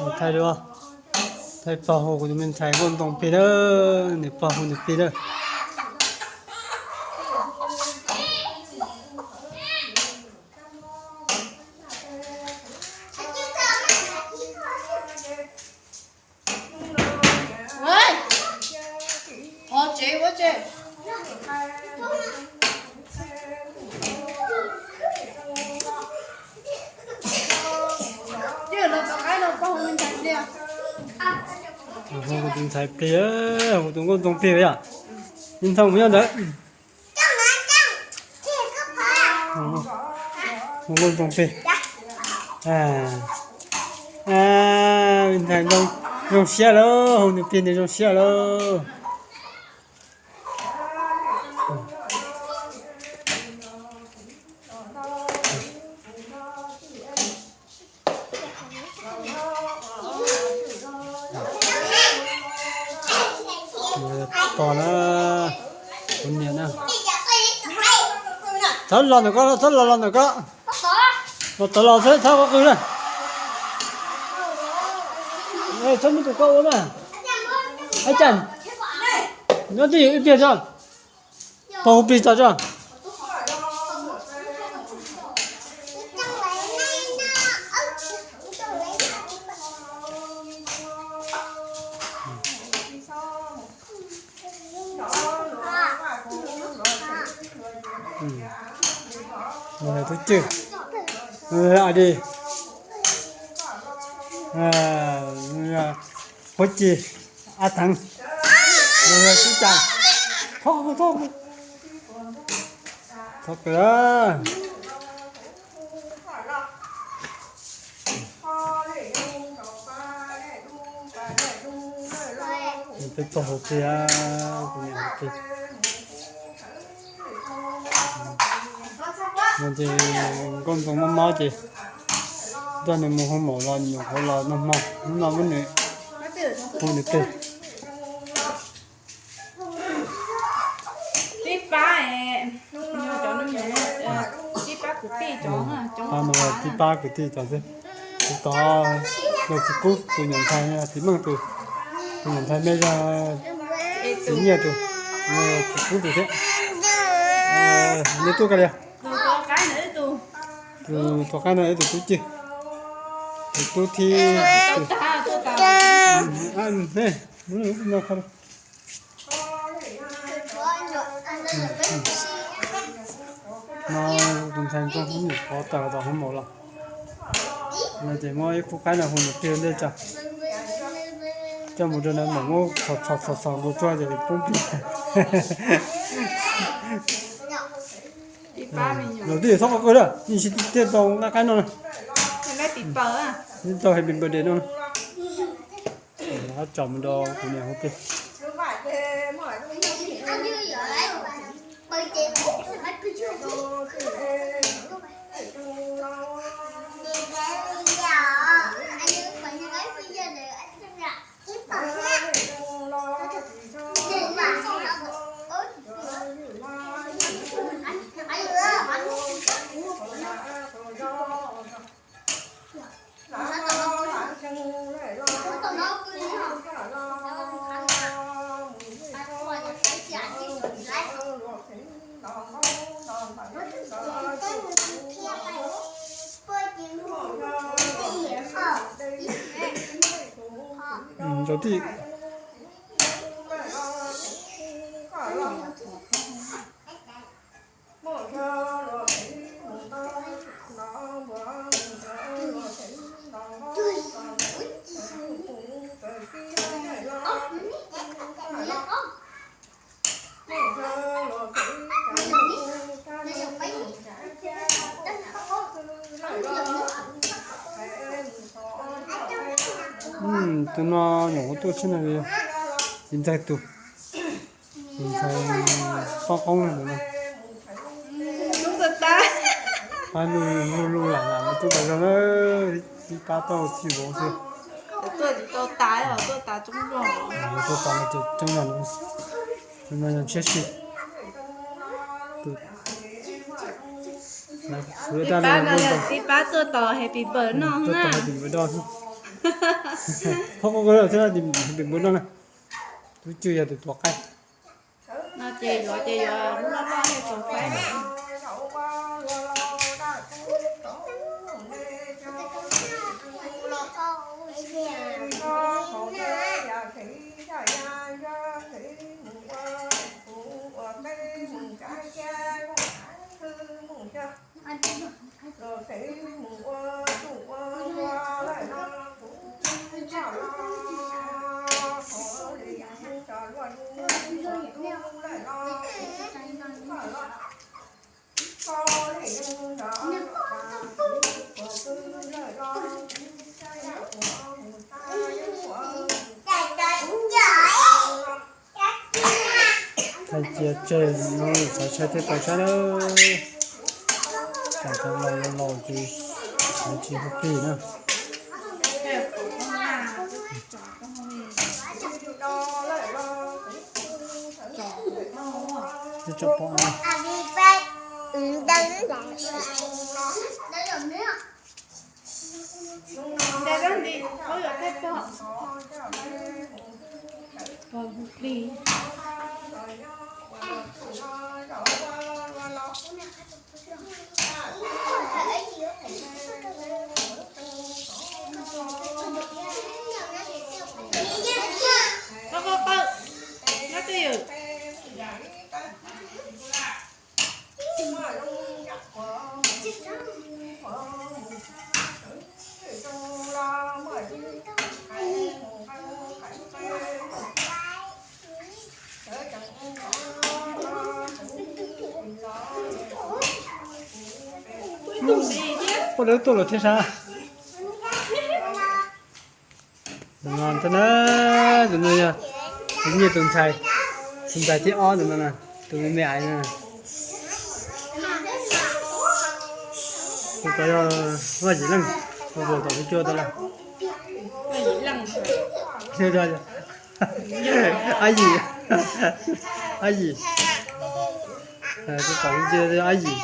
Thaij dua, thaij pog hu kuv tus me ntxhais Nkauj Ntxoov Plig na, nws pog hu nws Plig na. Hu kuv tus ntxhais Plig, hu kuv tus Nkauj Ntxoov Plig yom. Ib ntxhais mus nyob ntawd. Hu Nkauj Ntxoov Plig. Ntxhais zoo siab lawm, hu nws Plig nws zoo siab lawm. Tos na, kuv niam na. Txhob los ntawm ko, txhob los los ntawm ko. Los tod los xwb, txhob qw na. Txhob muab tus ko ua na. Ab cas, nyob twj ywm ib pliag tso. Pog hu Plig tso tso. Tus cwj, a di, Huab Cig, A Theev, Tub Cai, thov, thov, thov kawg. Peb pog hu Plig, kuv niam hu Plig. No ces Nkauj Ntxoov mob mob ces coj nws mus hu maum los nyuam qhuav los nag hmo, hnub no muab nws hu nws Plig. Tib pab, tib pab kwv tij cov, tib pab kwv tij cov xwb. Tus tod yog txiv Kub tus nyuam ntxhais, txiv Meej tus, tus nyuam ntxhais me yog txiv Nyiaj tus, txiv Kub tus thiab. Nej tuaj ko li? Tus tuaj qaib no ib tus tub cwj, tus tub thib, no. No tus ntxhais ntxoog hnub nyuam qhuav tawm tom hoob maum los. No ces muab ib khub qaib no hu nws plig ntej tso, coj mus rau nws mam muab txhos txhos txhos nkaus tsuag ces poob plig. Los twj txhob qw qw na, yeej tsis thiaj tau nqa qaib no na. Yeej tau happy birthday no na. Tsom mus rau kuv niam hu plig. Rau tij. Tus no nyuam qhuav tuaj tsheb no, txiv ntxawg tus, txiv ntxawg poj qoob no. Pab luj luj lam lam tub tas zog na, ib pab tau txij vauv xwb. Tuaj tas no ces coob zog, tus no yog tshiab si. Ib pab no yog tib pab tuaj tos happy birthday no na. Qhov qhov thiab pem npua no na, tus tswv yog tus tuav qaib. No ces yuav ces yuav loj loj thiaj txaus faib. Thaij cia tseg no xav saib thiaj tau saib na. Tam sim no los los ces tsis hu plig na. Twb tsom pom na. Nta dab nti, paub yuav thaij pog. Pog hu plig. Qo qo qawm, nyob twj ywm. Poj dawb tuaj lawm thiab sas. Tus no thiab na, tus no yog tus nyiaj tus ntxhais, tus ntxhais thib ob tus no na, tus me me aiv no. Tus ko yog Vaj Yim Leej, tus vauv tom tus cua tau lawm. Ab Yim, Ab Yim, tus tom tus cua Ab Yim.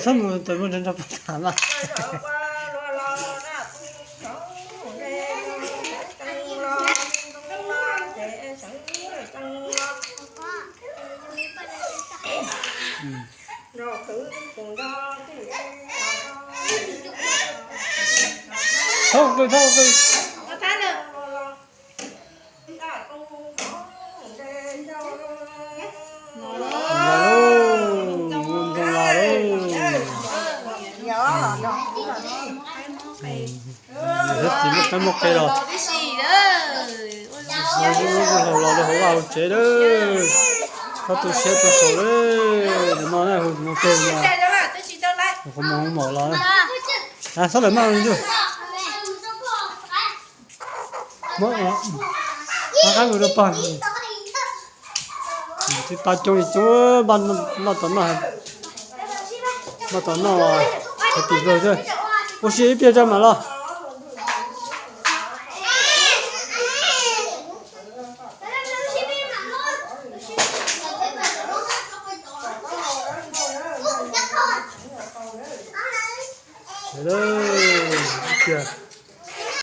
Txhob mus tus muaj nrog nrog pog tham mas. Thauj qw, thauj qw. Los lauj, ntoo los lauj. Yog txiv muaj qaib muaj qe los, los rau hauv vaj hauv tsev lawm. Txhob tu siab tu saud lawm, nim no na hu mus kawg no, qhov muag hu mom los na. Xob lawm maj zus. Muab qaib mus rau pog. Tsis tau coob li coob, npaj tau noj, npaj tau noj hais tias ua si ib pliag tso mam los. Ib pliag.